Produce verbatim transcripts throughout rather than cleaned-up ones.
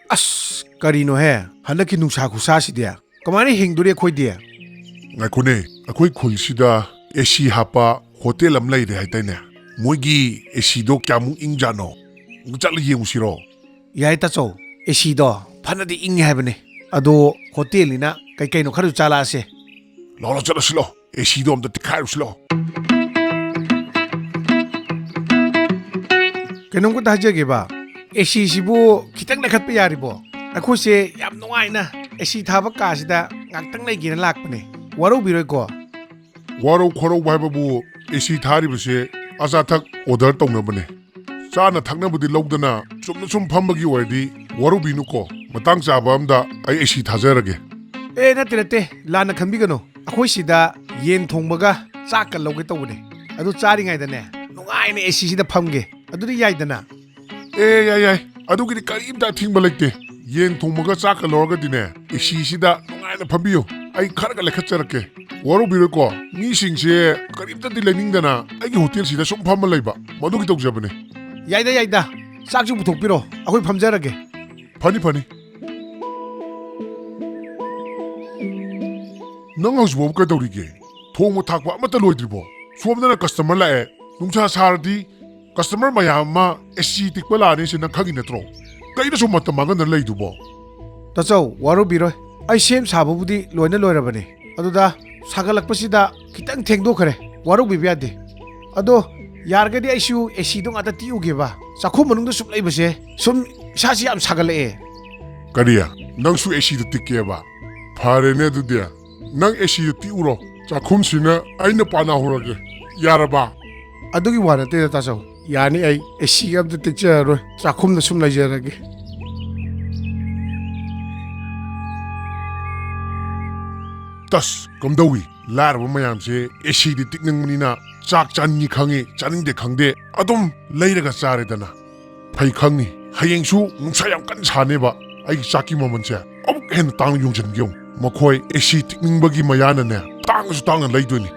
ꯑꯁ, ꯀꯔꯤꯅꯣꯍꯦ? ꯍꯟꯗꯛꯀꯤ ꯅꯨꯡꯁꯥ ꯈꯨꯁꯥꯁꯤꯗꯤ꯫ ꯀꯃꯥꯏꯅ ꯍꯤꯡꯗꯣꯔꯤ ꯑꯩꯈꯣꯏꯗꯤ? ꯉꯥꯏꯈꯣꯅꯦ, ꯑꯩꯈꯣꯏ ꯈꯨꯜꯁꯤꯗ ꯑꯦ ꯁꯤ ꯍꯥꯞꯄ ꯍꯣꯇꯦꯜ ꯑꯃ ꯂꯩꯔꯦ ꯍꯥꯏꯇꯥꯏꯅꯦ? ꯃꯣꯏꯒꯤ ꯑꯦ ꯁꯤꯗꯣ ꯀꯌꯥꯃꯨꯛ ꯏꯪꯖꯥꯠꯅꯣ? ꯑꯃꯨꯛ ꯆꯠꯂ ꯌꯦꯡꯉꯨꯁꯤꯔꯣ? ꯌꯥꯏ ꯇꯥꯆꯧ, ꯑꯦ ꯁꯤꯗꯣ ꯐꯅꯗꯤ ꯏꯪꯉꯦ ꯍꯥꯏꯕꯅꯦ꯫ ꯑꯗꯣ ꯍꯣꯇꯦꯜꯅꯤꯅ ꯀꯩ ꯀꯩꯅꯣ ꯈꯔꯁꯨ ꯆꯥ ꯂꯥꯛꯑꯁꯦ꯫ ꯂꯥꯛꯑꯣ, ꯂꯥꯛꯑꯣ, ꯆꯠꯂꯁꯤ ꯂꯥꯛꯑꯣ꯫ ꯑꯦ ꯁꯤꯗꯣ ꯑꯝꯇ ꯇꯤꯛꯈꯥꯏꯔꯨꯁꯤ ꯂꯥꯛꯑꯣ꯫ ꯀꯩꯅꯣꯝꯈꯛꯇ ꯍꯥꯏꯖꯒꯦꯕ, ꯑꯦ ꯁꯤꯁꯤꯕꯨ ꯈꯤꯇꯪ ꯂꯩꯈꯠꯄ ꯌꯥꯔꯤꯕꯣ? ꯑꯩꯈꯣꯏꯁꯦ ꯌꯥꯝ ꯅꯨꯡꯉꯥꯏꯅ ꯑꯦ ꯁꯤ ꯊꯥꯕ ꯀꯥꯁꯤꯗ ꯉꯥꯛꯇꯪ ꯂꯩꯒꯦꯅ ꯂꯥꯛꯄꯅꯦ꯫ ꯋꯥꯔꯧꯕꯤꯔꯣꯏꯀꯣ? ꯋꯥꯔꯧ ꯈꯣꯔꯧꯕ ꯍꯥꯏꯕꯕꯨ ꯑꯦ ꯁꯤ ꯊꯥꯔꯤꯕꯁꯦ ꯑꯆꯥ ꯑꯊꯛ ꯑꯣꯔꯗꯔ ꯇꯧꯅꯕꯅꯦ꯫ ꯆꯥꯅ ꯊꯛꯅꯕꯗꯤ ꯂꯧꯗꯅ ꯆꯨꯝꯅ ꯁꯨꯝ ꯐꯝꯕꯒꯤ ꯑꯣꯏꯔꯗꯤ ꯋꯥꯔꯧꯕꯤꯅꯨꯀꯣ꯫ ꯃꯇꯥꯡ ꯆꯥꯕ ꯑꯝꯗ ꯑꯩ ꯑꯦ ꯁꯤ ꯊꯥꯖꯔꯒꯦ꯫ ꯑꯦ, ꯅꯠꯇꯦ, ꯅꯠꯇꯦ, ꯂꯥꯟꯅ ꯈꯟꯕꯤꯒꯅꯨ꯫ ꯑꯩꯈꯣꯏ ꯁꯤꯗ ꯌꯦꯟ ꯊꯣꯡꯕꯒ ꯆꯥꯛꯀ ꯂꯧꯒꯦ ꯇꯧꯕꯅꯦ꯫ ꯑꯗꯨ ꯆꯥꯔꯤꯉꯩꯗꯅꯦ, ꯅꯨꯡꯉꯥꯏꯅ ꯑꯦ ꯁꯤꯁꯤꯗ ꯐꯝꯒꯦ꯫ ꯑꯗꯨꯗꯤ ꯌꯥꯏꯗꯅ? ꯑꯦ, ꯌꯥꯏ, ꯌꯥꯏ꯫ ꯑꯗꯨꯒꯤꯗꯤ ꯀꯔꯤꯝꯇ ꯑꯊꯤꯡꯕ ꯂꯩꯇꯦ꯫ ꯌꯦꯟ ꯊꯣꯡꯕꯒ ꯆꯥꯛꯀ ꯂꯧꯔꯒꯗꯤꯅꯦ, ꯑꯦ ꯁꯤꯁꯤꯗ ꯅꯨꯡꯉꯥꯏꯅ ꯐꯝꯕꯤꯌꯨ꯫ ꯑꯩ ꯈꯔꯒ ꯂꯩꯈꯠꯆꯔꯛꯀꯦ꯫ ꯋꯥꯔꯧꯕꯤꯔꯣꯏꯀꯣ꯫ ꯃꯤꯁꯤꯡꯁꯦ ꯀꯔꯤꯝꯇꯗꯤ ꯂꯩꯅꯤꯡꯗꯅ ꯑꯩꯒꯤ ꯍꯣꯇꯦꯜꯁꯤꯗ ꯁꯨꯝ ꯐꯝꯃ ꯂꯩꯕ, ꯃꯗꯨꯒꯤ ꯇꯧꯖꯕꯅꯦ꯫ ꯌꯥꯏꯗ, ꯌꯥꯏꯗ꯫ ꯆꯥꯛꯁꯨ ꯄꯨꯊꯣꯛꯄꯤꯔꯣ, ꯑꯩꯈꯣꯏ ꯐꯝꯖꯔꯒꯦ꯫ ꯐꯅꯤ, ꯐꯅꯤ꯫ ꯅꯪ ꯍꯧꯖꯤꯛꯐꯥꯎ ꯀꯩꯗꯧꯔꯤꯒꯦ? ꯊꯣꯡꯕ ꯊꯥꯛꯄ ꯑꯃꯠꯇ ꯂꯣꯏꯗ꯭ꯔꯤꯕꯣ? ꯁꯣꯝꯗꯅ ꯀꯁꯇꯃꯔ ꯂꯥꯛꯑꯦ, ꯅꯨꯡꯁꯥ ꯁꯥꯔꯗꯤ ꯀꯁꯇꯃꯔ ꯃꯌꯥꯝ ꯑꯃ ꯑꯦ ꯁꯤ ꯇꯤꯛꯄ ꯂꯥꯛꯑꯅꯤ, ꯁꯤ ꯅꯪ ꯈꯪꯉꯤ ꯅꯠꯇ꯭ꯔꯣ? ꯀꯩꯅꯣ ꯁꯨꯝ ꯃꯇꯝ ꯃꯥꯡꯍꯟꯗꯅ ꯂꯩꯗꯨꯕꯣ? ꯇꯥꯆꯧ, ꯋꯥꯔꯧꯕꯤꯔꯣꯏ꯫ ꯑꯩ ꯁꯦꯝ ꯁꯥꯕꯕꯨꯗꯤ ꯂꯣꯏꯅ ꯂꯣꯏꯔꯕꯅꯦ꯫ ꯑꯗꯨꯗ ꯁꯥꯒꯠꯂꯛꯄꯁꯤꯗ ꯈꯤꯇꯪ ꯊꯦꯡꯗꯣꯛꯈ꯭ꯔꯦ꯫ ꯋꯥꯔꯧꯕꯤꯕ ꯌꯥꯗꯦ꯫ ꯑꯗꯣ ꯌꯥꯔꯒꯗꯤ ꯑꯩꯁꯨ ꯑꯦ ꯁꯤꯗꯣ ꯉꯥꯛꯇ ꯇꯤꯛꯎꯒꯦꯕ꯫ ꯆꯥꯛꯈꯨꯝ ꯃꯅꯨꯡꯗ ꯁꯨꯝ ꯂꯩꯕꯁꯦ ꯁꯨꯝ ꯏꯁꯥꯁꯤ ꯌꯥꯝ ꯁꯥꯒꯠꯂꯛꯑꯦ꯫ ꯀꯔꯤ? ꯅꯪꯁꯨ ꯑꯦ ꯁꯤꯗ ꯇꯤꯛꯀꯦꯕ? ꯐꯔꯦꯅꯦ ꯑꯗꯨꯗꯤ꯫ ꯅꯪ ꯑꯦ ꯁꯤꯗ ꯇꯤꯛꯎꯔꯣ꯫ ꯆꯥꯛꯈꯨꯝꯁꯤꯅ ꯑꯩꯅ ꯄꯥꯅꯍꯧꯔꯒꯦ꯫ ꯌꯥꯔꯕ? ꯑꯗꯨꯒꯤ ꯋꯥ ꯅꯠꯇꯦꯗ, ꯇꯥꯆꯧ꯫ ꯌꯥꯅꯤ, ꯑꯩ ꯑꯦ ꯁꯤꯒ ꯑꯝꯇ ꯇꯤꯛꯆꯔꯔꯣꯏ꯫ ꯆꯥꯛꯈꯨꯝꯗ ꯁꯨꯝ ꯂꯩꯖꯔꯒꯦ꯫ ꯇꯁ, ꯀꯝꯗꯧꯏ? ꯂꯥꯏꯔꯕ ꯃꯌꯥꯝꯁꯦ ꯑꯦ ꯁꯤꯗꯤ ꯇꯤꯛꯅꯤꯡꯕꯅꯤꯅ ꯆꯥꯛ ꯆꯥꯅꯤꯡꯉꯤ ꯈꯪꯉꯤ, ꯆꯥꯅꯤꯡꯗꯦ ꯈꯪꯗꯦ, ꯑꯗꯨꯝ ꯂꯩꯔꯒ ꯆꯥꯔꯦꯗꯅ꯫ ꯐꯩ ꯈꯪꯉꯤ, ꯍꯌꯦꯡꯁꯨ ꯅꯨꯡꯁꯥ ꯌꯥꯝ ꯀꯟꯅ ꯁꯥꯅꯦꯕ꯫ ꯑꯩꯒꯤ ꯆꯥꯛꯀꯤ ꯃꯃꯜꯁꯦ ꯑꯃꯨꯛ ꯍꯦꯟꯅ ꯇꯥꯡꯅ ꯌꯣꯟꯁꯤꯟꯒꯦ ꯌꯦꯡꯉꯨ꯫ ꯃꯈꯣꯏ ꯑꯦ ꯁꯤ ꯇꯤꯛꯅꯤꯡꯕꯒꯤ ꯃꯌꯥꯅꯅꯦ, ꯇꯥꯡꯉꯁꯨ ꯇꯥꯡꯅ ꯂꯩꯗꯣꯏꯅꯤ꯫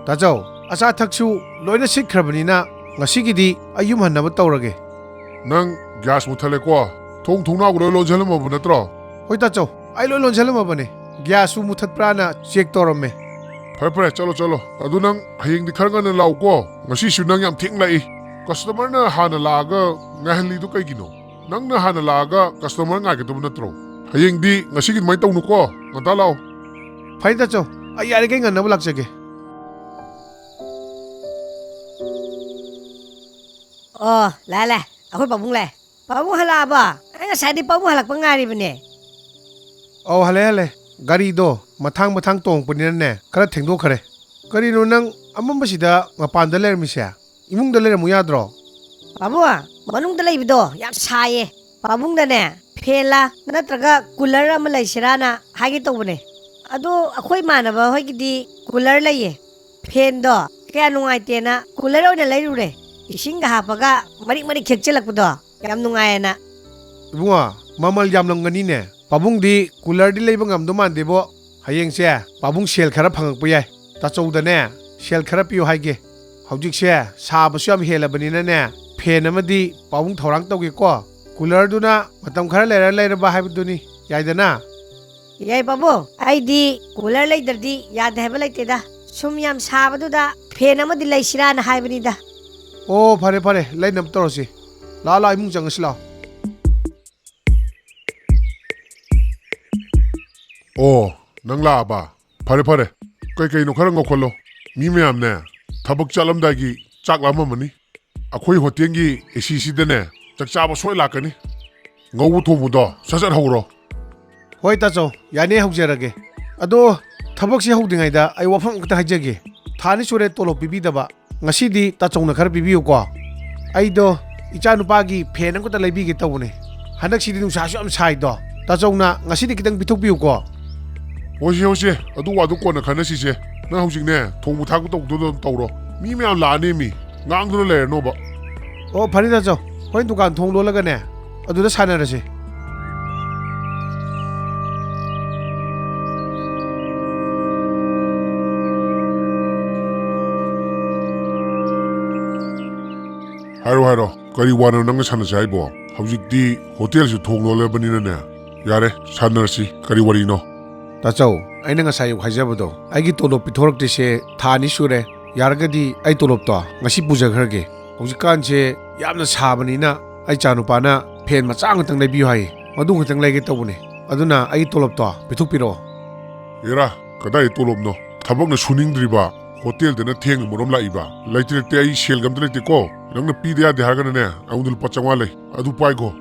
ꯇꯥꯆꯧ, ꯑꯆꯥ ꯑꯊꯛꯁꯨ ꯂꯣꯏꯅ ꯁꯤꯠꯈ꯭ꯔꯕꯅꯤꯅ ꯉꯁꯤꯒꯤꯗꯤ ꯑꯩ ꯌꯨꯝ ꯍꯟꯅꯕ ꯇꯧꯔꯒꯦ꯫ ꯅꯪ ꯒ꯭ꯌꯥꯁ ꯃꯨꯠꯊꯠꯂꯦꯀꯣ? ꯊꯣꯡ ꯊꯣꯡꯅꯥꯎꯒ ꯂꯣꯏ ꯂꯣꯟꯁꯤꯜꯂꯝꯃꯕ ꯅꯠꯇ꯭ꯔꯣ? ꯍꯣꯏ ꯇꯥꯆꯧ, ꯑꯩ ꯂꯣꯏ ꯂꯣꯟꯁꯤꯜꯂꯝꯃꯕꯅꯦ꯫ ꯒ꯭ꯌꯥꯁꯁꯨ ꯃꯨꯠꯊꯠꯄ꯭ꯔꯥꯅ ꯆꯦꯛ ꯇꯧꯔꯝꯃꯦ꯫ ꯐꯔꯦ ꯐꯔꯦ, ꯆꯠꯂꯣ ꯆꯠꯂꯣ꯫ ꯑꯗꯨ ꯅꯪ ꯍꯌꯦꯡꯗꯤ ꯈꯔ ꯉꯟꯅ ꯂꯥꯛꯎꯀꯣ꯫ ꯉꯁꯤꯁꯨ ꯅꯪ ꯌꯥꯝ ꯊꯦꯡ ꯂꯥꯛꯏ꯫ ꯀꯁꯇꯃꯔꯅ ꯍꯥꯟꯅ ꯂꯥꯛꯑꯒ ꯉꯥꯏꯍꯜꯂꯤꯗꯨ ꯀꯩꯒꯤꯅꯣ? ꯅꯪꯅ ꯍꯥꯟꯅ ꯂꯥꯛꯑꯒ ꯀꯁꯇꯃꯔ ꯉꯥꯏꯒꯗꯕ ꯅꯠꯇ꯭ꯔꯣ? ꯍꯌꯦꯡꯗꯤ ꯉꯁꯤꯒꯤ ꯑꯗꯨꯃꯥꯏꯅ ꯇꯧꯅꯨꯀꯣ꯫ ꯉꯟꯇꯥ ꯂꯥꯛꯑꯣ꯫ ꯐꯔꯦ ꯇꯥꯆꯧ, ꯑꯩ ꯌꯥꯔꯤꯈꯩ ꯉꯟꯅꯕ ꯂꯥꯛꯆꯒꯦ꯫ ꯑꯣ, ꯂꯥꯛꯑꯦ, ꯂꯥꯛꯑꯦ꯫ ꯑꯩꯈꯣꯏ ꯄꯥꯕꯨꯡ ꯂꯥꯛꯑꯦ꯫ ꯄꯥꯕꯨꯡ ꯍꯜꯂꯛꯑꯕꯣ? ꯑꯩ ꯉꯁꯥꯏꯗꯤ ꯄꯥꯕꯨꯡ ꯍꯜꯂꯛꯄ ꯉꯥꯏꯔꯤꯕꯅꯦ꯫ ꯑꯧ, ꯍꯜꯂꯛꯑꯦ, ꯍꯜꯂꯛꯑꯦ꯫ ꯒꯥꯔꯤꯗꯣ ꯃꯊꯥꯡ ꯃꯊꯥꯡ ꯇꯣꯡꯉꯛꯄꯅꯤꯅꯅꯦ, ꯈꯔ ꯊꯦꯡꯗꯣꯛꯈꯔꯦ꯫ ꯀꯔꯤꯅꯣ ꯅꯪ ꯑꯃꯝꯕꯁꯤꯗ ꯃꯄꯥꯟꯗ ꯂꯩꯔꯝꯃꯤꯁꯦ? ꯏꯃꯨꯡꯗ ꯂꯩꯔꯝꯃꯨ ꯌꯥꯗ꯭ꯔꯣ? ꯄꯥꯕꯨꯡ, ꯃꯅꯨꯡꯗ ꯂꯩꯕꯗꯣ ꯌꯥꯝ ꯁꯥꯏꯌꯦ꯫ ꯄꯥꯕꯨꯡꯗꯅꯦ, ꯐꯦꯟꯂꯥ ꯅꯠꯇ꯭ꯔꯒ ꯀꯨꯂꯔ ꯑꯃ ꯂꯩꯁꯤꯔꯥꯅ ꯍꯥꯏꯒꯦ ꯇꯧꯕꯅꯦ꯫ ꯑꯗꯣ ꯑꯩꯈꯣꯏ ꯏꯃꯥꯟꯅꯕ ꯍꯣꯏꯒꯤꯗꯤ ꯀꯨꯂꯔ ꯂꯩꯌꯦ꯫ ꯐꯦꯟꯗꯣ ꯀꯌꯥ ꯅꯨꯡꯉꯥꯏꯇꯦꯅ ꯀꯨꯂꯔ ꯑꯣꯏꯅ ꯂꯩꯔꯨꯔꯦ꯫ ꯏꯁꯤꯡꯒ ꯍꯥꯞꯄꯒ ꯃꯔꯤꯛ ꯃꯔꯤꯛ ꯈꯦꯛꯆꯜꯂꯛꯄꯗꯣ ꯌꯥꯝ ꯅꯨꯡꯉꯥꯏꯌꯦꯅ꯫ ꯏꯕꯨꯡꯉꯣ, ꯃꯃꯜ ꯌꯥꯝꯂꯝꯒꯅꯤꯅꯦ꯫ ꯄꯥꯕꯨꯡꯗꯤ ꯀꯨꯂꯔꯗꯤ ꯂꯩꯕ ꯉꯝꯗꯧ ꯃꯥꯟꯗꯦꯕꯣ꯫ ꯍꯌꯦꯡꯁꯦ ꯄꯥꯕꯨꯡ ꯁꯦꯜ ꯈꯔ ꯐꯪꯉꯛꯄ ꯌꯥꯏ꯫ ꯇꯥꯆꯧꯗꯅꯦ ꯁꯦꯜ ꯈꯔ ꯄꯤꯌꯨ ꯍꯥꯏꯒꯦ꯫ ꯍꯧꯖꯤꯛꯁꯦ ꯁꯥꯕꯁꯨ ꯌꯥꯝ ꯍꯦꯜꯂꯕꯅꯤꯅꯅꯦ, ꯐꯦꯟ ꯑꯃꯗꯤ ꯄꯥꯕꯨꯡ ꯊꯧꯔꯥꯡ ꯇꯧꯒꯦꯀꯣ꯫ ꯀꯨꯂꯔꯗꯨꯅ ꯃꯇꯝ ꯈꯔ ꯂꯩꯔ ꯂꯩꯔꯕ ꯍꯥꯏꯕꯗꯨꯅꯤ꯫ ꯌꯥꯏꯗꯅ? ꯌꯥꯏ ꯄꯥꯕꯨꯡ, ꯑꯩꯗꯤ ꯀꯨꯂꯔ ꯂꯩꯗ꯭ꯔꯗꯤ ꯌꯥꯗꯦ ꯍꯥꯏꯕ ꯂꯩꯇꯦꯗ꯫ ꯁꯨꯝ ꯌꯥꯝ ꯁꯥꯕꯗꯨꯗ ꯐꯦꯟ ꯑꯃꯗꯤ ꯂꯩꯁꯤꯔꯥꯅ ꯍꯥꯏꯕꯅꯤꯗ꯫ ꯑꯣ, ꯐꯔꯦ ꯐꯔꯦ, ꯂꯩꯅꯕ ꯇꯧꯔꯁꯤ꯫ ꯂꯥꯛꯑꯣ ꯂꯥꯛꯑꯣ, ꯏꯃꯨꯡ ꯆꯪꯉꯁꯤ ꯂꯥꯛꯑꯣ꯫ ꯑꯣ, ꯅꯪ ꯂꯥꯛꯑꯕ? ꯐꯔꯦ ꯐꯔꯦ, ꯀꯩ ꯀꯩꯅꯣ ꯈꯔ ꯉꯧꯈꯠꯂꯣ꯫ ꯃꯤ ꯃꯌꯥꯝꯅꯦ ꯊꯕꯛ ꯆꯠꯂꯝꯗꯥꯏꯒꯤ ꯆꯥꯛ ꯂꯥꯝꯃꯝꯃꯅꯤ꯫ ꯑꯩꯈꯣꯏ ꯍꯣꯇꯦꯜꯒꯤ ꯑꯦ ꯁꯤ ꯁꯤꯗꯅꯦ ꯆꯥꯛ ꯆꯥꯕ ꯁꯣꯏ ꯂꯥꯛꯀꯅꯤ꯫ ꯉꯧꯕ ꯊꯣꯡꯕꯗꯣ ꯁꯠ ꯁꯠ ꯍꯧꯔꯣ꯫ ꯍꯣꯏ ꯇꯥꯆꯧ, ꯌꯥꯅꯤ, ꯍꯧꯖꯔꯒꯦ꯫ ꯑꯗꯣ ꯊꯕꯛꯁꯤ ꯍꯧꯗ꯭ꯔꯤꯉꯩꯗ ꯑꯩ ꯋꯥꯐꯝ ꯑꯃꯈꯛꯇ ꯍꯥꯏꯖꯒꯦ꯫ ꯊꯥ ꯑꯅꯤ ꯁꯨꯔꯦ ꯇꯣꯂꯣꯞ ꯄꯤꯕꯤꯗꯕ꯫ ꯉꯁꯤꯗꯤ ꯇꯥꯆꯧꯅ ꯈꯔ ꯄꯤꯕꯤꯌꯨꯀꯣ꯫ ꯑꯩꯗꯣ ꯏꯆꯥ ꯅꯨꯄꯥꯒꯤ ꯐꯦꯟ ꯑꯃꯈꯛꯇ ꯂꯩꯕꯤꯒꯦ ꯇꯧꯕꯅꯦ꯫ ꯍꯟꯗꯛꯁꯤꯗꯤ ꯅꯨꯡꯁꯥꯁꯨ ꯌꯥꯝ ꯁꯥꯏꯗꯣ꯫ ꯇꯥꯆꯧꯅ ꯉꯁꯤꯗꯤ ꯈꯤꯇꯪ ꯄꯤꯊꯣꯛꯄꯤꯌꯨꯀꯣ꯫ ꯍꯣꯏꯁꯦ, ꯍꯣꯏꯁꯦ, ꯑꯗꯨ ꯋꯥꯗꯨ ꯀꯣꯟꯅ ꯈꯟꯅꯁꯤꯁꯦ꯫ ꯅꯪ ꯍꯧꯖꯤꯛꯅꯦ ꯊꯣꯡꯕ ꯊꯥꯛꯄ ꯇꯧꯗꯣ ꯑꯗꯨꯝ ꯇꯧꯔꯣ꯫ ꯃꯤ ꯃꯌꯥꯝ ꯂꯥꯛꯑꯅꯦꯃꯤ꯫ ꯉꯥꯡꯗꯨꯅ ꯂꯩꯔꯅꯣꯕ꯫ ꯑꯣ, ꯐꯔꯦ ꯇꯥꯆꯧ, ꯍꯣꯔꯦꯟ ꯗꯨꯀꯥꯟ ꯊꯣꯡ ꯂꯣꯜꯂꯒꯅꯦ ꯑꯗꯨꯗ ꯁꯥꯟꯅꯔꯁꯦ꯫ ꯍꯥꯏꯔꯣ, ꯍꯥꯏꯔꯣ, ꯀꯔꯤ ꯋꯥꯅꯣ ꯅꯪꯅ ꯁꯥꯟꯅꯁꯦ ꯍꯥꯏꯕꯣ? ꯍꯧꯖꯤꯛꯇꯤ ꯍꯣꯇꯦꯜꯁꯨ ꯊꯣꯡ ꯂꯣꯜꯂꯕꯅꯤꯅꯅꯦ꯫ ꯌꯥꯔꯦ, ꯁꯥꯟꯅꯔꯁꯤ, ꯀꯔꯤ ꯋꯥꯔꯤꯅꯣ? ꯇꯥꯆꯧ, ꯑꯩꯅ ꯉꯁꯥꯏ ꯑꯌꯨꯛ ꯍꯥꯏꯖꯕꯗꯣ, ꯑꯩꯒꯤ ꯇꯣꯂꯣꯞ ꯄꯤꯊꯣꯔꯛꯇ꯭ꯔꯤꯁꯦ ꯊꯥ ꯑꯅꯤ ꯁꯨꯔꯦ꯫ ꯌꯥꯔꯒꯗꯤ ꯑꯩ ꯇꯣꯂꯣꯞꯇꯣ ꯉꯁꯤ ꯄꯨꯖꯈ꯭ꯔꯒꯦ꯫ ꯍꯧꯖꯤꯛꯀꯥꯟꯁꯦ ꯌꯥꯝꯅ ꯁꯥꯕꯅꯤꯅ ꯑꯩ ꯏꯆꯥꯅꯨꯄꯥꯅ ꯐꯦꯟ ꯃꯆꯥ ꯑꯃꯇꯪ ꯂꯩꯕꯤꯌꯨ ꯍꯥꯏꯌꯦ, ꯃꯗꯨ ꯈꯛꯇꯪ ꯂꯩꯒꯦ ꯇꯧꯕꯅꯦ꯫ ꯑꯗꯨꯅ ꯑꯩꯒꯤ ꯇꯣꯂꯣꯞꯇꯣ ꯄꯤꯊꯣꯛꯄꯤꯔꯛꯑꯣ꯫ ꯑꯦꯔꯥ, ꯀꯗꯥꯏ ꯇꯣꯂꯣꯞꯅꯣ? ꯊꯕꯛꯅ ꯁꯨꯅꯤꯡꯗ꯭ꯔꯤꯕ, ꯍꯣꯇꯦꯜꯗꯅ ꯊꯦꯡꯅ ꯃꯔꯣꯝ ꯂꯥꯛꯏꯕ꯫ ꯂꯩꯇꯦ, ꯂꯩꯇꯦ, ꯑꯩ ꯁꯦꯜꯒ ꯑꯝꯇ ꯂꯩꯇꯦꯀꯣ꯫ ꯅꯪꯅ ꯄꯤꯗ ꯌꯥꯗꯦ ꯍꯥꯏꯔꯒꯅꯅꯦ, ꯑꯩꯉꯣꯟꯗ ꯂꯨꯄꯥ ꯆꯥꯝꯃꯉꯥ ꯂꯩ, ꯑꯗꯨ ꯄꯥꯏꯈꯣ꯫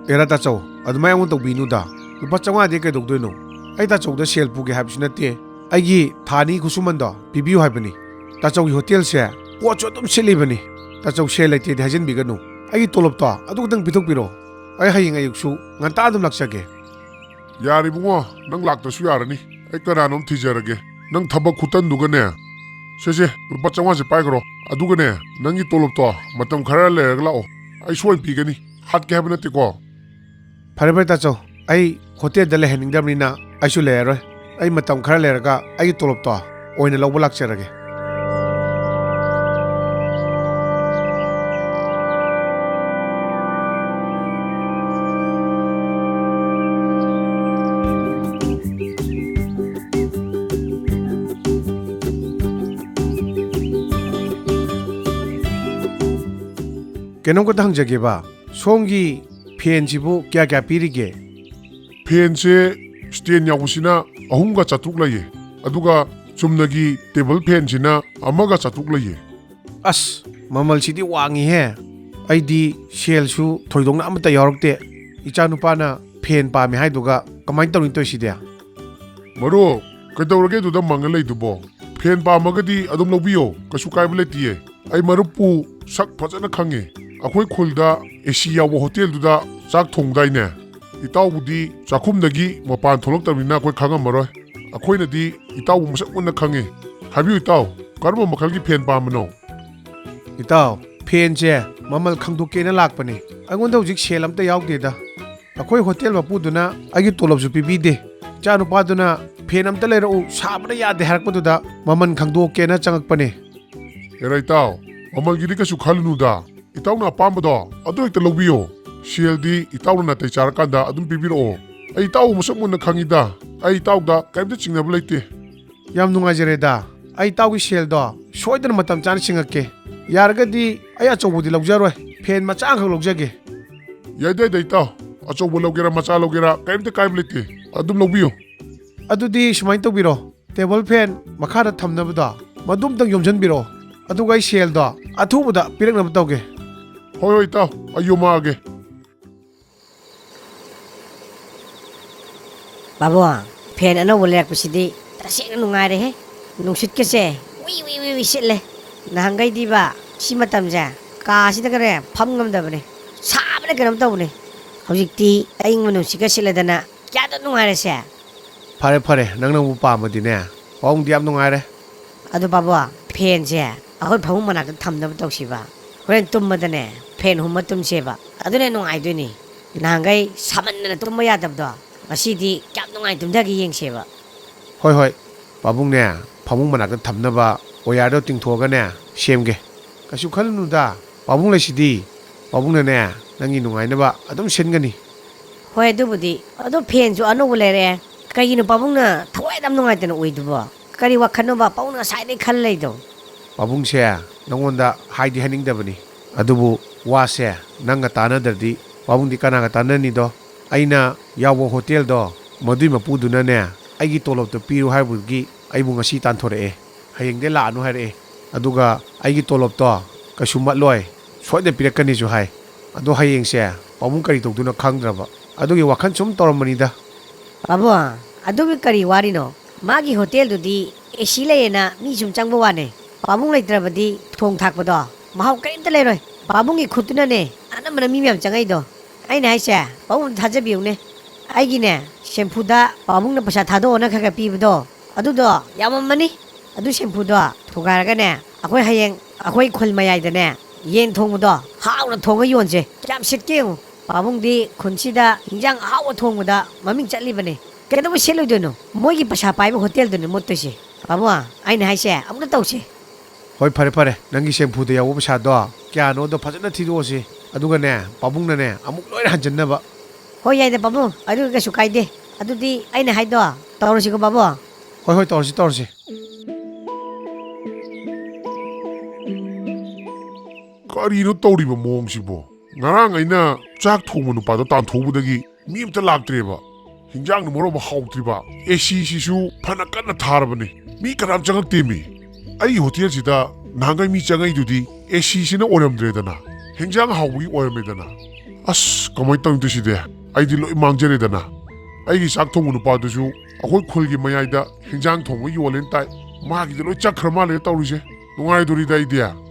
ꯑꯦꯔꯥ ꯇꯥꯆꯧ, ꯑꯗꯨꯃꯥꯏꯅ ꯑꯃꯨꯛ ꯇꯧꯕꯤꯅꯨꯗ꯫ ꯂꯨꯄꯥ ꯆꯥꯝꯃꯉꯥꯗꯤ ꯀꯩꯗꯧꯗꯣꯏꯅꯣ? ꯑꯩ ꯇꯥꯆꯧꯗ ꯁꯦꯜ ꯄꯨꯒꯦ ꯍꯥꯏꯕꯁꯨ ꯅꯠꯇꯦ꯫ ꯑꯩꯒꯤ ꯊꯥ ꯑꯅꯤ ꯈꯨꯠꯁꯨꯃꯟꯗꯣ ꯄꯤꯕꯤꯌꯨ ꯍꯥꯏꯕꯅꯤ꯫ ꯇꯥꯆꯧꯒꯤ ꯍꯣꯇꯦꯜꯁꯦ ꯄꯣꯠꯁꯨ ꯑꯗꯨꯝ ꯁꯤꯠꯂꯤꯕꯅꯤ꯫ ꯇꯥꯆꯧ, ꯁꯦꯜ ꯂꯩꯇꯦꯗꯤ ꯍꯥꯏꯖꯟꯕꯤꯒꯅꯨ꯫ ꯑꯩꯒꯤ ꯇꯣꯂꯣꯞꯇꯣ ꯑꯗꯨ ꯈꯛꯇꯪ ꯄꯤꯊꯣꯛꯄꯤꯔꯣ꯫ ꯑꯩ ꯍꯌꯦꯡ ꯑꯌꯨꯛꯁꯨ ꯉꯟꯇꯥ ꯑꯗꯨꯝ ꯂꯥꯛꯆꯒꯦ꯫ ꯌꯥꯔꯦ ꯏꯕꯨꯡꯉꯣ, ꯅꯪ ꯂꯥꯛꯇ꯭ꯔꯁꯨ ꯌꯥꯔꯅꯤ꯫ ꯑꯩ ꯀꯅꯥꯅꯣꯝ ꯊꯤꯖꯔꯒꯦ꯫ ꯅꯪ ꯊꯕꯛ ꯈꯨꯇꯟꯗꯨꯒꯅꯦ, ꯁꯦ, ꯁꯦ, ꯂꯨꯄꯥ ꯆꯥꯝꯃꯉꯥꯁꯦ ꯄꯥꯏꯈ꯭ꯔꯣ꯫ ꯑꯗꯨꯒꯅꯦ, ꯅꯪꯒꯤ ꯇꯣꯂꯣꯞꯇꯣ ꯃꯇꯝ ꯈꯔ ꯂꯩꯔꯒ ꯂꯥꯛꯑꯣ꯫ ꯑꯩ ꯁꯣꯏ ꯄꯤꯒꯅꯤ꯫ ꯍꯥꯠꯀꯦ ꯍꯥꯏꯕ ꯅꯠꯇꯦꯀꯣ꯫ ꯐꯔꯦ, ꯐꯔꯦ, ꯇꯥꯆꯧ꯫ ꯑꯩ ꯍꯣꯇꯦꯜꯗ ꯂꯩꯍꯟꯅꯤꯡꯗꯕꯅꯤꯅ ꯑꯩꯁꯨ ꯂꯩꯔꯔꯣꯏ꯫ ꯑꯩ ꯃꯇꯝ ꯈꯔ ꯂꯩꯔꯒ ꯑꯩꯒꯤ ꯇꯣꯂꯣꯞꯇꯣ ꯑꯣꯏꯅ ꯂꯧꯕ ꯂꯥꯛꯆꯔꯒꯦ꯫ ꯀꯩꯅꯣꯝꯈꯛꯇ ꯍꯪꯖꯒꯦꯕ, ꯁꯣꯝꯒꯤ ꯐꯦꯟꯁꯤꯕꯨ ꯀꯌꯥ ꯀꯌꯥ ꯄꯤꯔꯤꯒꯦ? ꯐꯦꯟꯁꯦ ꯁ꯭ꯇꯦꯟ ꯌꯥꯎꯕꯁꯤꯅ ꯑꯍꯨꯝꯒ ꯆꯥꯇ꯭ꯔꯨꯛ ꯂꯩꯌꯦ, ꯑꯗꯨꯒ ꯆꯨꯝꯅꯒꯤ ꯇꯦꯕꯜ ꯐꯦꯟꯁꯤꯅ ꯑꯃꯒ ꯆꯥꯇ꯭ꯔꯨꯛ ꯂꯩꯌꯦ꯫ ꯑꯁ, ꯃꯃꯜꯁꯤꯗꯤ ꯋꯥꯡꯉꯤꯍꯦ꯫ ꯑꯩꯗꯤ ꯁꯦꯜꯁꯨ ꯊꯣꯏꯗꯣꯛꯅ ꯑꯃꯠꯇ ꯌꯥꯎꯔꯛꯇꯦ꯫ ꯏꯆꯥꯅꯨꯄꯥꯅ ꯐꯦꯟ ꯄꯥꯝꯃꯦ ꯍꯥꯏꯗꯨꯒ ꯀꯃꯥꯏꯅ ꯇꯧꯅꯤ ꯇꯧꯔꯤꯁꯤꯗꯤ? ꯃꯔꯨꯞ, ꯀꯩꯗꯧꯔꯒꯦ ꯑꯗꯨꯗ ꯃꯪꯉ ꯂꯩꯗꯨꯕꯣ? ꯐꯦꯟ ꯄꯥꯝꯃꯒꯗꯤ ꯑꯗꯨꯝ ꯂꯧꯕꯤꯌꯣ, ꯀꯩꯁꯨ ꯀꯥꯏꯕ ꯂꯩꯇꯤꯌꯦ꯫ ꯑꯩ ꯃꯔꯨꯞꯄꯨ ꯁꯛ ꯐꯖꯅ ꯈꯪꯉꯦ꯫ ꯑꯩꯈꯣꯏ ꯈꯨꯜꯗ ꯑꯦ ꯁꯤ ꯌꯥꯎꯕ ꯍꯣꯇꯦꯜꯗꯨꯗ ꯆꯥꯛ ꯊꯣꯡꯗꯥꯏꯅꯦ? ꯏꯇꯥꯎꯕꯨꯗꯤ ꯆꯥꯛꯈꯨꯝꯗꯒꯤ ꯃꯄꯥꯟ ꯊꯣꯛꯂꯛꯇꯕꯅꯤꯅ ꯑꯩꯈꯣꯏ ꯈꯪꯉꯝꯃꯔꯣꯏ꯫ ꯑꯩꯈꯣꯏꯅꯗꯤ ꯏꯇꯥꯎꯕꯨ ꯃꯁꯛ ꯃꯨꯟꯅ ꯈꯪꯉꯤ꯫ ꯍꯥꯏꯕꯤꯌꯨ ꯏꯇꯥꯎ, ꯀꯔꯝꯕ ꯃꯈꯜꯒꯤ ꯐꯦꯟ ꯄꯥꯝꯕꯅꯣ? ꯏꯇꯥꯎ, ꯐꯦꯟꯁꯦ ꯃꯃꯜ ꯈꯪꯗꯣꯛꯀꯦꯅ ꯂꯥꯛꯄꯅꯤ꯫ ꯑꯩꯉꯣꯟꯗ ꯍꯧꯖꯤꯛ ꯁꯦꯜ ꯑꯝꯇ ꯌꯥꯎꯗꯦꯗ꯫ ꯑꯩꯈꯣꯏ ꯍꯣꯇꯦꯜ ꯃꯄꯨꯗꯨꯅ ꯑꯩꯒꯤ ꯇꯣꯂꯣꯞꯁꯨ ꯄꯤꯕꯤꯗꯦ꯫ ꯏꯆꯥꯅꯨꯄꯥꯗꯨꯅ ꯐꯦꯟ ꯑꯝꯇ ꯂꯩꯔꯛꯎ, ꯁꯥꯕꯅ ꯌꯥꯗꯦ ꯍꯥꯏꯔꯛꯄꯗꯨꯗ ꯃꯃꯜ ꯈꯪꯗꯣꯛꯀꯦꯅ ꯆꯪꯉꯛꯄꯅꯦ꯫ ꯑꯦꯔꯥ ꯏꯇꯥꯎ, ꯃꯃꯜꯒꯤꯗꯤ ꯀꯩꯁꯨ ꯈꯜꯂꯨꯅꯨꯗ꯫ ꯏꯇꯥꯎꯅ ꯑꯄꯥꯝꯕꯗꯣ ꯑꯗꯨ ꯍꯦꯛꯇ ꯂꯧꯕꯤꯌꯣ꯫ ꯁꯦꯜꯗꯤ ꯏꯇꯥꯎꯅ ꯅꯥꯇꯩ ꯆꯥꯔꯀꯥꯟꯗ ꯑꯗꯨꯝ ꯄꯤꯕꯤꯔꯛꯑꯣ꯫ ꯑꯩ ꯏꯇꯥꯎꯕꯨ ꯃꯁꯛ ꯃꯨꯟꯅ ꯈꯪꯉꯤꯗ꯫ ꯑꯩ ꯏꯇꯥꯎꯗ ꯀꯔꯤꯝꯇ ꯆꯤꯡꯅꯕ ꯂꯩꯇꯦ꯫ ꯌꯥꯝ ꯅꯨꯡꯉꯥꯏꯖꯔꯦꯗ꯫ ꯑꯩ ꯏꯇꯥꯎꯒꯤ ꯁꯦꯜꯗꯣ ꯁꯣꯏꯗꯅ ꯃꯇꯝ ꯆꯥꯅ ꯁꯤꯡꯉꯛꯀꯦ꯫ ꯌꯥꯔꯒꯗꯤ ꯑꯩ ꯑꯆꯧꯕꯗꯤ ꯂꯧꯖꯔꯣꯏ, ꯐꯦꯟ ꯃꯆꯥ ꯑꯃꯈꯛ ꯂꯧꯖꯒꯦ꯫ ꯌꯥꯏꯗ, ꯌꯥꯏꯗ ꯏꯇꯥꯎ, ꯑꯆꯧꯕ ꯂꯧꯒꯦꯔꯥ ꯃꯆꯥ ꯂꯧꯒꯦꯔꯥ ꯀꯔꯤꯝꯇ ꯀꯥꯏꯕ ꯂꯩꯇꯦ, ꯑꯗꯨꯝ ꯂꯧꯕꯤꯌꯨ꯫ ꯑꯗꯨꯗꯤ ꯁꯨꯃꯥꯏꯅ ꯇꯧꯕꯤꯔꯣ, ꯇꯦꯕꯜ ꯐꯦꯟ ꯃꯈꯥꯗ ꯊꯝꯅꯕꯗꯣ ꯃꯗꯨ ꯑꯝꯇꯪ ꯌꯣꯝꯁꯤꯟꯕꯤꯔꯛꯑꯣ, ꯑꯗꯨꯒ ꯑꯩ ꯁꯦꯜꯗꯣ ꯑꯊꯨꯕꯗ ꯄꯤꯔꯛꯅꯕ ꯇꯧꯒꯦ꯫ ꯍꯣꯏ ꯍꯣꯏ ꯏꯇꯥꯎ, ꯑꯩ ꯌꯣꯝꯃꯛꯑꯒꯦ꯫ ꯄꯥꯕꯨꯡ, ꯐꯦꯟ ꯑꯅꯧꯕ ꯂꯩꯔꯛꯄꯁꯤꯗꯤ ꯇꯁꯦꯡꯅ ꯅꯨꯡꯉꯥꯏꯔꯦꯍꯦ꯫ ꯅꯨꯡꯁꯤꯠꯀꯁꯦ ꯎꯏ ꯎꯏ ꯎꯏ ꯎꯏ ꯁꯤꯠꯂꯦ꯫ ꯅꯍꯥꯟꯈꯩꯗꯤꯕ ꯁꯤ ꯃꯇꯝꯁꯦ ꯀꯥꯁꯤꯗꯒꯅꯦ ꯐꯝ ꯉꯝꯗꯕꯅꯦ, ꯁꯥꯕꯅ ꯀꯩꯅꯣꯝ ꯇꯧꯕꯅꯦ꯫ ꯍꯧꯖꯤꯛꯇꯤ ꯑꯏꯪꯕ ꯅꯨꯡꯁꯤꯠꯀ ꯁꯤꯠꯂꯗꯅ ꯀꯌꯥꯗ ꯅꯨꯡꯉꯥꯏꯔꯦꯁꯦ꯫ ꯐꯔꯦ ꯐꯔꯦ, ꯅꯪꯅꯕꯨ ꯄꯥꯝꯃꯗꯤꯅꯦ, ꯄꯥꯕꯨꯡꯗꯤ ꯌꯥꯝ ꯅꯨꯡꯉꯥꯏꯔꯦ꯫ ꯑꯗꯣ ꯄꯥꯕꯨꯡ, ꯐꯦꯟꯁꯦ ꯑꯩꯈꯣꯏ ꯐꯃꯨꯡ ꯃꯅꯥꯛꯇ ꯊꯝꯅꯕ ꯇꯧꯁꯤꯕ꯫ ꯍꯣꯔꯦꯟ ꯇꯨꯝꯕꯗꯅꯦ ꯐꯦꯟ ꯍꯨꯝꯃ ꯇꯨꯝꯁꯦꯕ, ꯑꯗꯨꯅ ꯅꯨꯡꯉꯥꯏꯗꯣꯏꯅꯤ꯫ ꯅꯍꯥꯟꯈꯩ ꯁꯥꯃꯟꯗꯅ ꯇꯨꯝꯕ ꯌꯥꯗꯕꯗꯣ, ꯉꯁꯤꯗꯤ ꯀꯌꯥꯝ ꯅꯨꯡꯉꯥꯏ ꯇꯨꯝꯊꯒꯦ ꯌꯦꯡꯁꯦꯕ꯫ ꯍꯣꯏ ꯍꯣꯏ, ꯄꯥꯕꯨꯡꯅꯦ, ꯐꯃꯨꯡ ꯃꯅꯥꯛꯇ ꯊꯝꯅꯕ ꯋꯥꯌꯔꯗꯣ ꯇꯤꯡꯊꯣꯛꯑꯒꯅꯦ ꯁꯦꯝꯒꯦ꯫ ꯀꯩꯁꯨ ꯈꯜꯂꯨꯅꯨꯗ, ꯄꯥꯕꯨꯡ ꯂꯩꯁꯤꯗꯤ꯫ ꯄꯥꯕꯨꯡꯅꯅꯦ ꯅꯪꯒꯤ ꯅꯨꯡꯉꯥꯏꯅꯕ ꯑꯗꯨꯝ ꯁꯤꯟꯒꯅꯤ꯫ ꯍꯣꯏ, ꯑꯗꯨꯕꯨꯗꯤ꯫ ꯑꯗꯣ ꯐꯦꯟꯁꯨ ꯑꯅꯧꯕ ꯂꯩꯔꯛꯑꯦ꯫ ꯀꯩꯒꯤꯅꯣ ꯄꯥꯕꯨꯡꯅ ꯊꯋꯥꯏ ꯑꯗꯨꯝ ꯅꯨꯡꯉꯥꯏꯇꯅ ꯎꯏꯗꯨꯕꯣ? ꯀꯔꯤ ꯋꯥꯈꯜꯅꯣꯕ ꯄꯥꯕꯨꯡꯅ ꯉꯁꯥꯏꯗꯩ ꯈꯜ ꯂꯩꯗꯣ? ꯄꯥꯕꯨꯡꯁꯦ ꯅꯪꯉꯣꯟꯗ ꯍꯥꯏꯗꯤ ꯍꯥꯏꯅꯤꯡꯗꯕꯅꯤ, ꯑꯗꯨꯕꯨ ꯋꯥꯁꯦ ꯅꯪꯒ ꯇꯥꯟꯅꯗ꯭ꯔꯗꯤ ꯄꯥꯕꯨꯡꯗꯤ ꯀꯅꯥꯒ ꯇꯥꯟꯅꯅꯤꯗꯣ? ꯑꯩꯅ ꯌꯥꯎꯕ ꯍꯣꯇꯦꯜꯗꯣ, ꯃꯗꯨꯏ ꯃꯄꯨꯗꯨꯅꯅꯦ ꯑꯩꯒꯤ ꯇꯣꯂꯣꯞꯇꯣ ꯄꯤꯔꯨ ꯍꯥꯏꯕꯒꯤ ꯑꯩꯕꯨ ꯉꯁꯤ ꯇꯥꯟꯊꯣꯔꯛꯑꯦ꯫ ꯍꯌꯦꯡꯗꯩ ꯂꯥꯛꯑꯅꯨ ꯍꯥꯏꯔꯛꯑꯦ꯫ ꯑꯗꯨꯒ ꯑꯩꯒꯤ ꯇꯣꯂꯣꯞꯇꯣ ꯀꯩꯁꯨ ꯃꯠꯂꯣꯏ, ꯁꯣꯏꯗꯅ ꯄꯤꯔꯛꯀꯅꯤꯁꯨ ꯍꯥꯏ꯫ ꯑꯗꯣ ꯍꯌꯦꯡꯁꯦ ꯄꯥꯕꯨꯡ ꯀꯔꯤ ꯇꯧꯗꯣꯏꯅꯣ ꯈꯪꯗ꯭ꯔꯕ, ꯑꯗꯨꯒꯤ ꯋꯥꯈꯜ ꯁꯨꯝ ꯇꯧꯔꯝꯕꯅꯤꯗ꯫ ꯄꯥꯕꯨꯡ, ꯑꯗꯨꯒꯤ ꯀꯔꯤ ꯋꯥꯔꯤꯅꯣ? ꯃꯥꯒꯤ ꯍꯣꯇꯦꯜꯗꯨꯗꯤ ꯑꯦ ꯁꯤ ꯂꯩꯌꯦꯅ ꯃꯤ ꯁꯨꯝ ꯆꯪꯕ ꯋꯥꯅꯦ꯫ ꯄꯥꯕꯨꯡ ꯂꯩꯇ꯭ꯔꯕꯗꯤ ꯊꯣꯡ ꯊꯥꯛꯄꯗꯣ ꯃꯍꯥꯎ ꯀꯔꯤꯝꯇ ꯂꯩꯔꯣꯏ꯫ ꯄꯥꯕꯨꯡꯒꯤ ꯈꯨꯠꯇꯨꯅꯅꯦ ꯑꯅꯝꯕꯅ ꯃꯤ ꯃꯌꯥꯝ ꯆꯪꯉꯛꯏꯗꯣ꯫ ꯑꯩꯅ ꯍꯥꯏꯁꯦ, ꯄꯥꯕꯨꯡ ꯑꯝꯇ ꯊꯥꯖꯕꯤꯌꯨꯅꯦ꯫ ꯑꯩꯒꯤꯅꯦ ꯁꯦꯝꯐꯨꯗ ꯄꯥꯕꯨꯡꯅ ꯄꯩꯁꯥ ꯊꯥꯗꯣꯛꯑꯣꯅ ꯈꯔ ꯈꯔ ꯄꯤꯕꯗꯣ, ꯑꯗꯨꯗꯣ ꯌꯥꯝꯃꯝꯃꯅꯤ꯫ ꯑꯗꯨ ꯁꯦꯝꯐꯨꯗꯣ ꯊꯨꯒꯥꯏꯔꯒꯅꯦ, ꯑꯩꯈꯣꯏ ꯍꯌꯦꯡ ꯑꯩꯈꯣꯏ ꯈꯨꯜ ꯃꯌꯥꯏꯗꯅꯦ ꯌꯦꯟ ꯊꯣꯡꯕꯗꯣ ꯍꯥꯎꯅ ꯊꯣꯡꯉ ꯌꯣꯟꯁꯦ꯫ ꯀꯌꯥꯝ ꯁꯤꯠꯀꯦ ꯌꯦꯡꯉꯨ꯫ ꯄꯥꯕꯨꯡꯗꯤ ꯈꯨꯟꯁꯤꯗ ꯍꯤꯟꯖꯥꯡ ꯑꯍꯥꯎꯕ ꯊꯣꯡꯕꯗ ꯃꯃꯤꯡ ꯆꯠꯂꯤꯕꯅꯦ꯫ ꯀꯩꯗꯧꯕꯩ ꯁꯤꯠꯂꯣꯏꯗꯣꯏꯅꯣ? ꯃꯣꯏꯒꯤ ꯄꯩꯁꯥ ꯄꯥꯏꯕ ꯍꯣꯇꯦꯜꯗꯨꯅꯦ ꯃꯨꯠꯇꯣꯏꯁꯦ꯫ ꯄꯥꯕꯨꯡ, ꯑꯩꯅ ꯍꯥꯏꯁꯦ, ꯑꯃꯨꯛꯇ ꯇꯧꯁꯦ꯫ ꯍꯣꯏ, ꯐꯔꯦ ꯐꯔꯦ, ꯅꯪꯒꯤ ꯁꯦꯝꯐꯨꯗ ꯌꯥꯎꯕ ꯄꯩꯁꯥꯗꯣ ꯀꯌꯥꯅꯣꯗꯣ ꯐꯖꯅ ꯊꯤꯗꯣꯛꯑꯁꯤ, ꯑꯗꯨꯒꯅꯦ, ꯄꯥꯕꯨꯡꯅꯅꯦ ꯑꯃꯨꯛ ꯂꯣꯏꯅ ꯍꯟꯖꯟꯅꯕ꯫ ꯍꯣꯏ, ꯌꯥꯏꯗ ꯄꯥꯕꯨꯡ, ꯑꯗꯨ ꯀꯩꯁꯨ ꯀꯥꯏꯗꯦ꯫ ꯑꯗꯨꯗꯤ ꯑꯩꯅ ꯍꯥꯏꯗꯣ ꯇꯧꯔꯁꯤꯀꯣ ꯄꯥꯕꯨꯡ꯫ ꯍꯣꯏ ꯍꯣꯏ, ꯇꯧꯔꯁꯤ ꯇꯧꯔꯁꯤ꯫ ꯀꯔꯤꯅꯣ ꯇꯧꯔꯤꯕ ꯃꯑꯣꯡꯁꯤꯕꯣ? ꯉꯔꯥꯡ ꯑꯩꯅ ꯆꯥꯛ ꯊꯣꯡꯕ ꯅꯨꯄꯥꯗꯣ ꯇꯥꯟꯊꯣꯛꯎꯕꯗꯒꯤ ꯃꯤ ꯑꯝꯇ ꯂꯥꯛꯇ꯭ꯔꯦꯕ꯫ ꯍꯤꯟꯖꯥꯡꯅ ꯃꯔꯣꯟ ꯑꯃ ꯍꯥꯎꯇ꯭ꯔꯤꯕ, ꯑꯦ ꯁꯤꯁꯤꯁꯨ ꯐꯅ ꯀꯟꯅ ꯊꯥꯔꯕꯅꯤ, ꯃꯤ ꯀꯅꯥꯝ ꯆꯪꯉꯛꯇꯦꯃꯤ꯫ ꯑꯩꯒꯤ ꯍꯣꯇꯦꯜꯁꯤꯗ ꯅꯍꯥꯟꯈꯩ ꯃꯤ ꯆꯪꯉꯛꯏꯗꯨꯗꯤ ꯑꯦ ꯁꯤꯁꯤꯅ ꯑꯣꯏꯔꯝꯗ꯭ꯔꯦꯗꯅ, ꯍꯤꯟꯖꯥꯡ ꯍꯥꯎꯕꯒꯤ ꯑꯣꯏꯔꯝꯃꯦꯗꯅ꯫ ꯑꯁ, ꯀꯃꯥꯏꯅ ꯇꯧꯅꯤ ꯁꯤꯗꯤ? ꯑꯩꯗꯤ ꯂꯣꯏ ꯃꯥꯡꯖꯔꯦꯗꯅ꯫ ꯑꯩꯒꯤ ꯆꯥꯛ ꯊꯣꯡꯕ ꯅꯨꯄꯥꯗꯨꯁꯨ ꯑꯩꯈꯣꯏ ꯈꯨꯜꯒꯤ ꯃꯌꯥꯏꯗ ꯍꯤꯟꯖꯥꯡ ꯊꯣꯡꯕ ꯌꯣꯜꯂꯦꯅ ꯇꯥꯏ, ꯃꯥꯒꯤꯗꯤ ꯂꯣꯏ ꯆꯠꯈ꯭ꯔ ꯃꯥꯜꯂꯦ ꯇꯧꯔꯤꯁꯦ꯫ ꯅꯨꯡꯉꯥꯏꯗꯣꯔꯤꯗ ꯑꯩꯗꯤ꯫